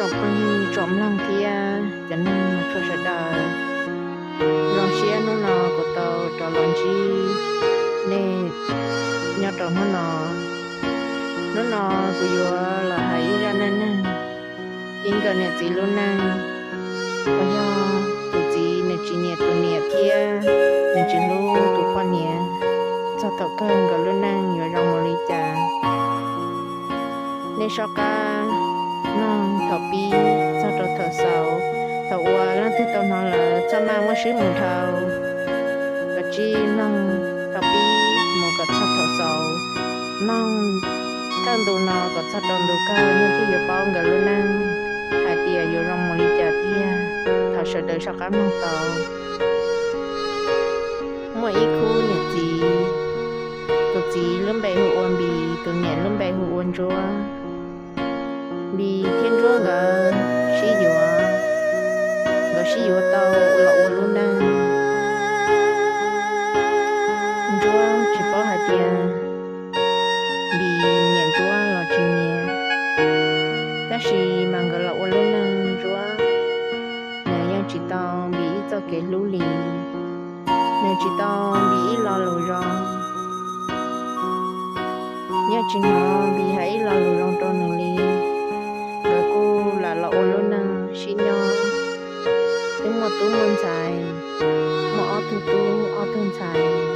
Phooj ywg tsoom mloog thiab cov neeg txhua sawv daws, zoo siab hnub no kuv tau rov los ntsib nej nyob rau hnub no. Hnub no kuv yuav los hais ib zaj neej neeg, ib nkawm niam txiv lub neej, uas yog tus txiv nws tsis nyiam tus niam thiab nws tsis hlub tus poj niam, txog thaum kawg nkawd lub neej yuav zoo mus li cas. Nej soj qab mloog thaum pib txog rau thaum xaus, thaum uas leej twg tau hnov lawm txhob maj muab swb mus dhau. Koj sim mloog thaum pib mus kom txog thaum xaus, mloog thawj ntu no kom txog rau ntu kawg nej thiaj yuav paub nkawd lub neej hais tias yuav zoo mus li cas tiag. Thov sawv daws soj qab mloog tau. Muaj ib khub niam txiv, tus txiv lub npe hu ua Npis, tus niam lub npe hu ua Ntsuab. Npis thiab Ntsuab nkawd sib yuav, nkawd sib yuav tau los ua lub neej. Ntsuab tsis paub hais tias Npis nyiam Ntsuab los tsis nyiam, tab sis mas nkawd los ua lub neej Ntsuab nws yeej tsis tau Npis ib txoj kev hlub li, nws tsis tau Npis ib lo lus zoo, yeej tsis hnov Npis hais ib lo lus zoo rau nws li. Nkawd kuj lam los ua lub neej sib nyob, twb muaj tub muaj ntxhais, muaj ob tug tub ob tug ntxhais.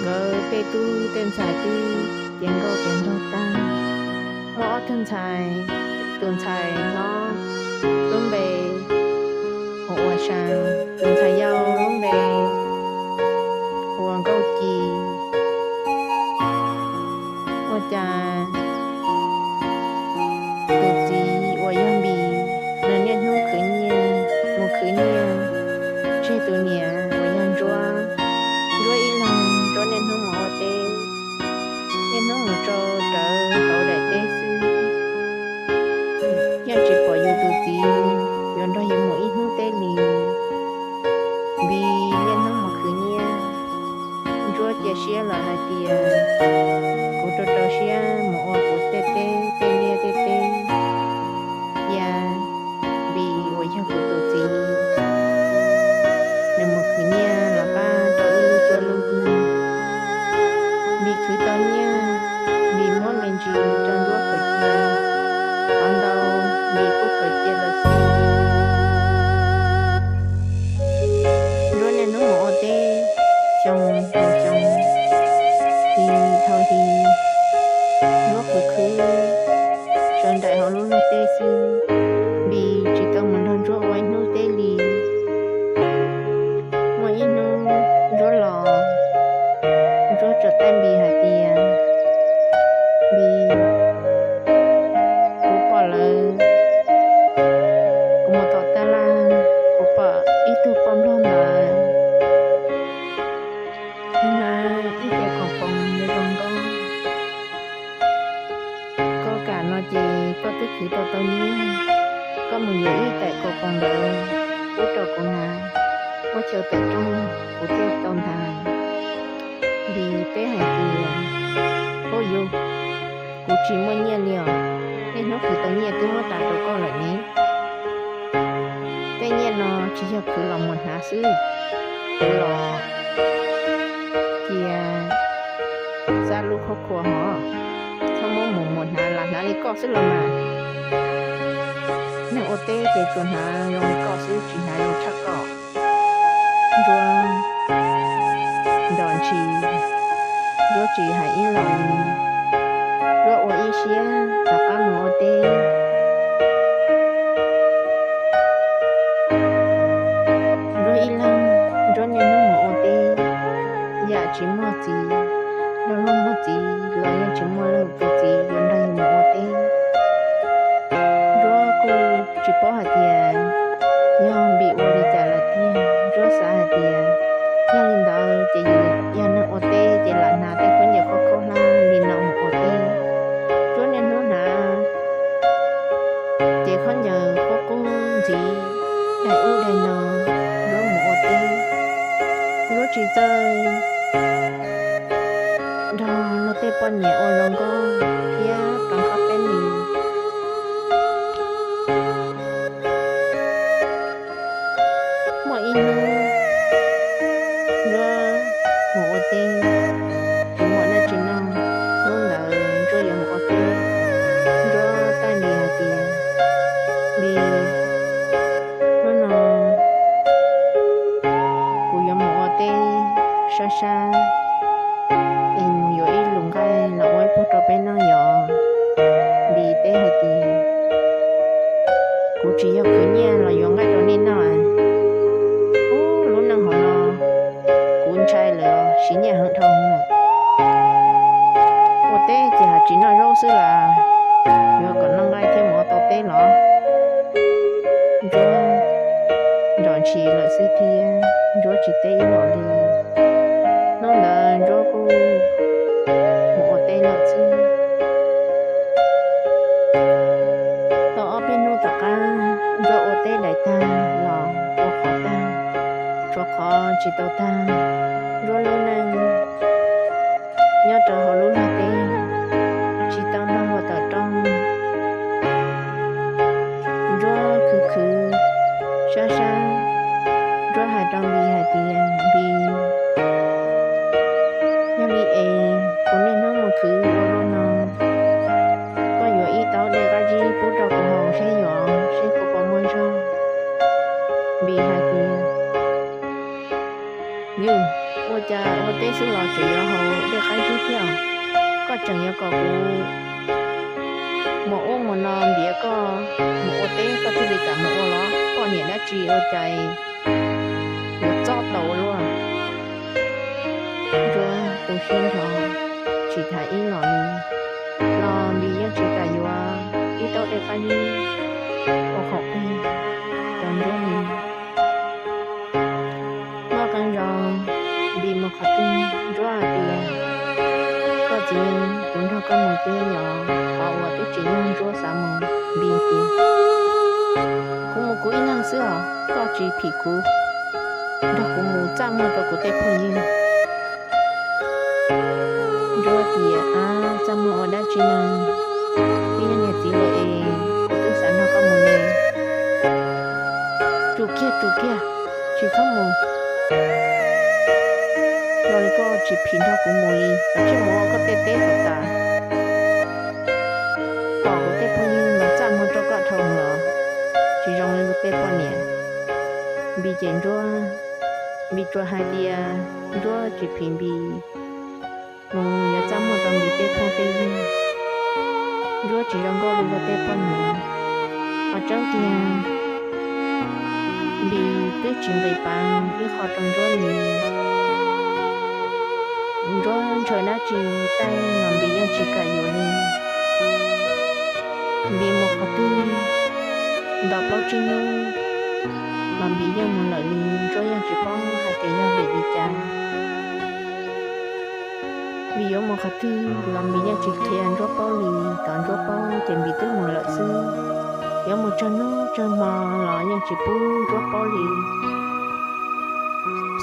Nkawd tej tub tej ntxhais twb tiav nkauj tiav nraug tag, muaj ob tug ntxhais, tus ntxhais hlob lub npe hu ua Seeb, tus ntxhais yau lub npe hu ua Nkauj Ci. Ua cas tus txiv uas yog Npis, nws niaj hnub khwv nyiaj, mus khwv nyiaj tseg tus niam uas yog Ntsuab. Ntsuab ib leeg, Ntsuab niaj hnub mus ua teb, niaj hnub mus tsau rawv hauv daim teb xwb, yeej tsis pom yus tus txiv yuav nrog yus mus ib hnub teb li. Npis niaj hnub mus khwv nyiaj, Ntsuab cia siab lawm hais tias, kuv rau rau siab mus ua kuv tej teb tej liaj tej teb, cia Npis uas yog kuv tus txiv, nws mus khwv nyiaj los pab rau wb lub cuab lub yig. Npis khwv tau nyiaj, Npis muab me ntsis rau Ntsuab khaws cia, qhov ntau Npis kuj khaws cia lawm xwb. Ntsuab niaj hnub mus ua teb, xyoo dhau xyoo, hli dhau hli, Ntsuab khwv khwv sawv nraim hauv lub luag teb xwb, Npis tsis tau mus nrog Ntsuab ua ib hnub teb li. Muaj ib hnub Ntsuab los, Ntsuab txawm taij Npis hais tias, Npis, kuv pom lawv, kuv mus tom taj laj, kuv pom ib tug poj nplog ntawd hnav ib ce kaus poom zoo nkauj. Koj kam no ces koj twb khwv tau tau nyiaj, koj mus yuav ib taim kaus poom ntawd pub rau kuv hnav, ua chaw tawm rooj kuv thiaj tau ntag. Npis teb hais tias, Huj yus, kuv tsis muaj nyiaj li os, niaj hnub khwv tau nyiaj twb muab tas rau koj lawm ne. Tej nyiaj no tsis yog khwv los muag hnav xwb, khwv los cia xab lub khaub khua hov, txhob muab mus muag hnav, lam hnav li koj xwb los mas. Neeg ua teb ces tsuas hnav zoo li koj xwb, tsis hnav zoo tshaj koj. Ntsuab nto ntshis, Ntsuab tsis hais ib los li, Ntsuab ua ib siab rov qab mus ua teb. Ntsuab ib leeg, Ntsuab niaj hnub mus ua teb, yam tsis muaj txiv, nrog luag muag txiv los yeej tsis muaj leej twg txiv yuav nrog yus mus ua teb. Ntsuab kuj tsis paub hais tias yog Npis ua li cas lawm tiag, Ntsuab xav hais tias yog li ntawd ces yus yog neeg ua teb ces lam hnav tej khaub ncaws khaub khaub hlab li no mus ua teb. Ntsuab niaj hnub hnav ces khaub ncaws qub qub ntxiv daim ub daim no, Ntsuab mus ua teb. Ntsuab tsis txawj nrog luag tej poj niam ua zoo nkauj thiab rov qab peb li. teb, tsis muaj dab tsi noj. Hnub ntawd Ntsuab yuav mus ua teb, Ntsuab taij Npis hais tias, Npis, hnub no kuv yuav mus ua teb sab sab es mus yuav ib lub nqaij los ua ib pluag rau peb noj yom. Npis teb hais tias, Kuv tsis yog khwv nyiaj los yuav nqaij rau nej noj. Ub, lub neej hauv no kuv ntshai lawm, siv nyiaj heev dhau lawm. Ua teb ces hais tsis noj zaub xwb las, yuav kom noj nqaij thiaj mus ua tau teb los? Ntsuab nrov ntshis lawm xwb thiab Ntsuab tsis teb ib los li. Hnub ntawd Ntsuab kuj mus ua teb lawm xwb. Tau ob peb hnub tom qab, Ntsuab ua teb daim tag los ua qhov tag, tshuav qhov tsis tau tag. Ntsuab lub neej nyob rau hauv lub lag teb, tsis tau nrog luag tawm rooj. Ntsuab khwv khwv sab sab, Ntsuab hais rau Npis hais tias, Npis, yog li es kuv niaj hnub mus khwv ua luaj no, koj yuav ib taub dej qab zib pub rau kuv haus seb yog seb kuv puas muaj zog. Npis hais tias, Yus, ua cas ua teb xwb los tseem yuav haus dej qab zib thiab? Koj tseem yuav kom kuv mus ub mus no ntiav koj mus ua teb koj thiaj li kam mus ua los? Poj niam dab tsi ua cas yuav txob tau ua luaj? Ntsuab tu siab nrho, tsis tham ib los li, los Npis yeej tsis kam yuav ib taub dej qab zib ua qhov peg rau Ntsuab li. Noj qee zaus, Npis mus qhov twg Ntsuab hais tias, Koj txiv, kuv nrog koj mus thiab yom. Qhov uas twb tsis yog Ntsuab xav mus, Npis tias, Kuv mus kuv ib leeg xwb os, koj tsis phim kuv, nrog kuv mus txaj muag rau kuv tej phooj ywg. Ntsuab tias, Ab, txaj muag ua dab tsi no? Twb yog niam txiv lawm es kuv twb xav nrog koj mus ne. Tsum kiag, tsum kiag, tsis txhob mus. Yog li koj tsis phim nrog kuv mus li, koj cia li mus ua koj tej teb kom tas, kom kuv tej phooj ywg mas txaj muag rau koj dhau los, tsis zoo li kuv tej poj niam. Npis cem Ntsuab, Npis tsuas hais tias Ntsuab tsis phim Npis, mus yuav txaj muag rau Npis tej phooj tej ywg. Ntsuab tsis zoo nkauj li luag tej poj niam. Qhov tseeb tiag, Npis twb tsis nqis pas ib qho rau Ntsuab li. Ntsuab ntshaw dab tsi taij los Npis yeej tsis kam yuav li. Npis mus qhov twg, nto plaub tsib hnub los Npis yeej mus lawm li, Ntsuab yeej tsis paub hais tias yog vim li cas. Npis yuav mus qhov twg los Npis yeej tsis qhia Ntsuab paub li, kom Ntsuab paub ces Npis twb mus lawm xwb. Yuav mus tsawg hnub tsawg hmo los yeej tsis pub Ntsuab paub li.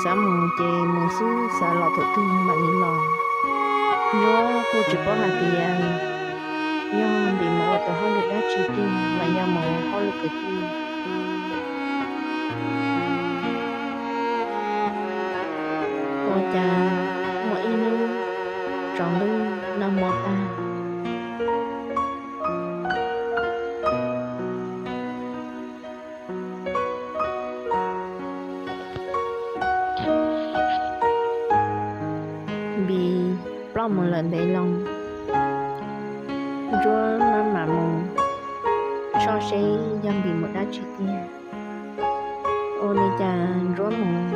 Xav mus ces mus xwb, xav los thaum twg mam li los. Ntsuab kuj tsis paub hais tias yog Npis mus ua tau hauj lwm dab tsi tiag los yog mus hauj lwm kwv tij. Ua cas muaj ib hnub tsaus ntuj noj hmo tag, Npis ploj mus lawm ntev loo. Ntsuab maj mam mus soj seb yog Npis mus dab tsi tiag. Ua li cas Ntsuab mus,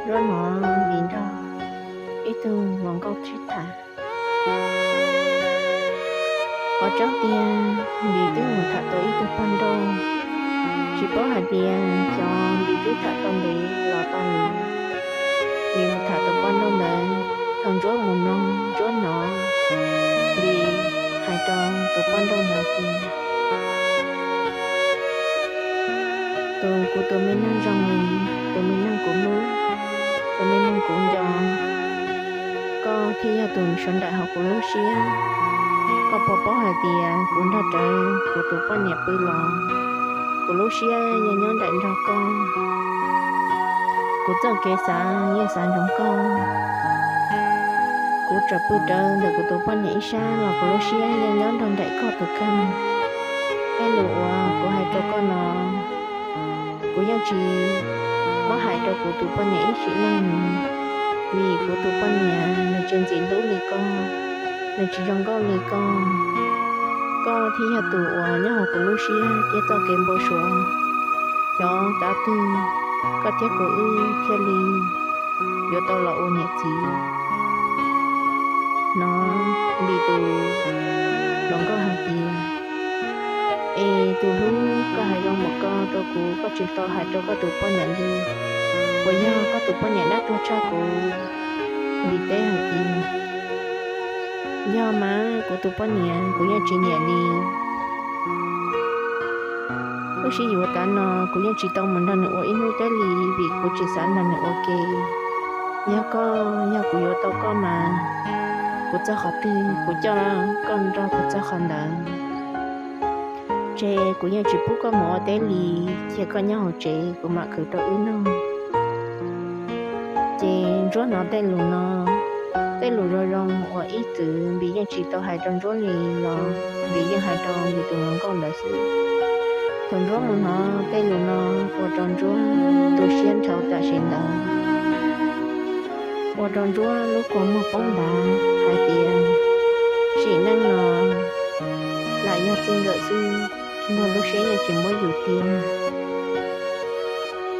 Ntsuab hnov Npis nrog ib tug hluas nkauj sib tham. Qhov tseeb tiag, Npis twb mus tham tau ib tug poj nrauj. Tsis paub hais tias xyov Npis twb tham tau ntev los tau lus. Npis mus tham tus poj nrauj ntawd, thaum Ntsuab mus mloog Ntsuab hnov Npis hais rau tus poj nrauj ntawd tias, tus, kuv tus me neeg zoo li, tus me neeg kuv hlub, tus me neeg kuv nco, koj thiaj yog tus sawv daws hauv kuv lub siab. Koj puas paub hais tias kuv nrog rawv kuv tus poj niam pw los kuv lub siab yeej nyob nraim nrog koj. Kuv txoj kev xav yeej xav ntsoov koj. Kuv tseem pw rawv ntawm kuv tus poj niam ib sab los kuv lub siab yeej nyob nrog nraim koj tus kheej. Tej lus uas kuv hais rau koj no, kuv yeej tsis muab hais rau kuv tus poj niam ib sim neej, vim kuv tus poj niam nws tsis ntxim hlub li koj, nws tsis zoo nkauj li koj. Koj thiaj yog tus uas nyob hauv kuv lub siab thiab txoj kev npau suav. Xyov tav twg koj thiab kuv wb thiaj li yuav tau los ua niam txiv. Hnov li tus hluas nkauj hais tias, es tus hlub, koj hais zoo npaum ko rau kuv, koj tsis tau hais rau koj tus poj niam li. Puas yog koj tus poj niam dab tuag tshaj kuv? Npis teb hais tias, yog mas, kuv tus poj niam kuv yeej tsis nyiam li. Wb sib yuav tav no kuv yeej tsis tau mus nrog nws ua ib hnub teb li vim kuv tsis xav nrog nws ua ke. Yog koj, yog kuv yuav tau koj mas, kuv txog qhov twg kuv coj koj nrog kuv txog qhov ntawd. Ces kuv yeej tsis pub koj mus ua teb li, cia koj nyob hauv tsev kuv mam khwv rau wb noj. Ces Ntsuab hnov tej lus no, tej lus zoo zoo uas ib txwm Npis yeej tsis tau hais rau Ntsuab li los Npis yeej hais rau Npis tus hluas nkauj ntawd xwb. Thaum Ntsuab mus hnov tej lus no, ua rau Ntsuab tu siab nrhau tam sim ntawd, ua rau Ntsuab lub kua muag poob ntav hais tias, sim neej no lam yog txij nkawm xwb, luag lub siab yeej tsis muab yus tiag.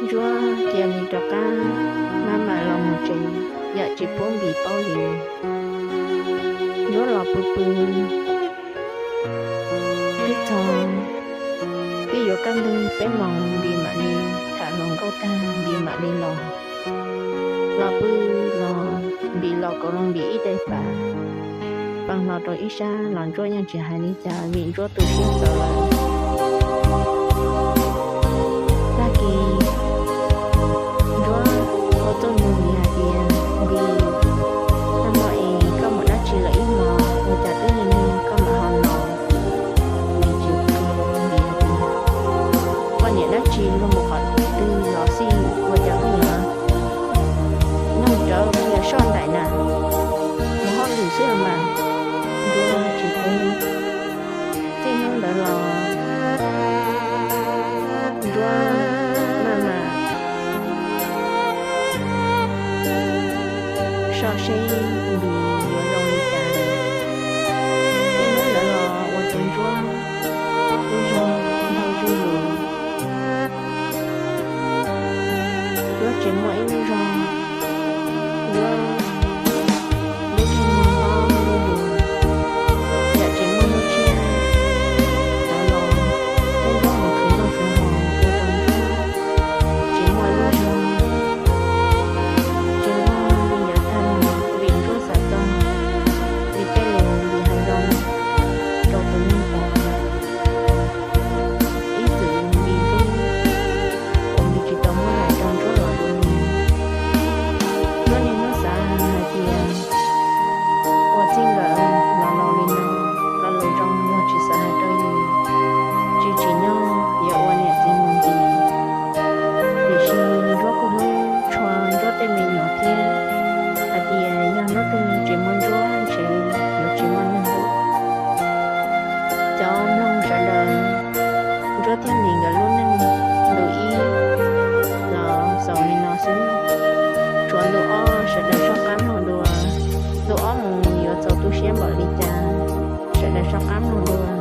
Ntsuab cia li rov qab maj mam los mus tsev, yam tsis pub Npis paub li. Ntsuab los pw pw, twb txog, twb yuav kaj ntug peb moos Npis mam li tham hluas nkauj tag Npis mam li los. Los pw los Npis los kauv loo Npis ib daim pav, pw hlo rau ib sab los Ntsuab yeej tsis hais li cas vim Ntsuab tu siab txawv lawm. Tag kis Ntsuab hu tuaj nug Npis hais tias, Npis, nag hmo es koj mus dab tsi lawm ib hmo, ua cas twb lig lig koj mam ho los? Npis tsis kawg, Npis hais tias, poj niam dab tsi luag mus qhov twg los xij, ua cas koj nim no nug rawv qhia soj nraim na, mus hauj lwm xwb los mas. Ntsuab tsis teb. Txij hnub ntawd los Ntsuab maj mam soj seb Npis yuav zoo li cas. Txij hnub ntawd los ua rau Ntsuab lub zog nrhau zuj zus. Ntsuab tsis muaj ib lub zog, Ntsuab lub zog nyob zuj zus, yam tsis muaj hnub tshiab rov los, Ntsuab mus khwv noj khwv haus ua rau Ntsuab tsis muaj lub zog, tsis muaj li ntawd tag los vim Ntsuab xav txog li tej lus Npis hais zoo rau tus neeg pom ib txwm Npis hlub uas Npis tsis tau muab hais rau Ntsuab los dua li. Ntsuab niaj hnub xav hais tias ua txij nkawm los laus li no, lo lus zoo luag tsis xav hais rau yus, tsis tsim nyog yuav ua niam txiv mus ntxiv. Tiam sis Ntsuab kuj hlub tshua Ntsuab tej me nyuam thiab, hais tias yog hnub twg tsis muaj Ntsuab ntshe yuav tsis muaj neeg hlub. Cov mloog sawv daws, Ntsuab thiab Npis nkawd lub neej ntu ib los xaus li no xwb. Tshuav ntu ob sawv daws soj qab mloog dua, ntu ob mus yuav txaus tu siab npaum li cas, sawv daws soj qab mloog dua.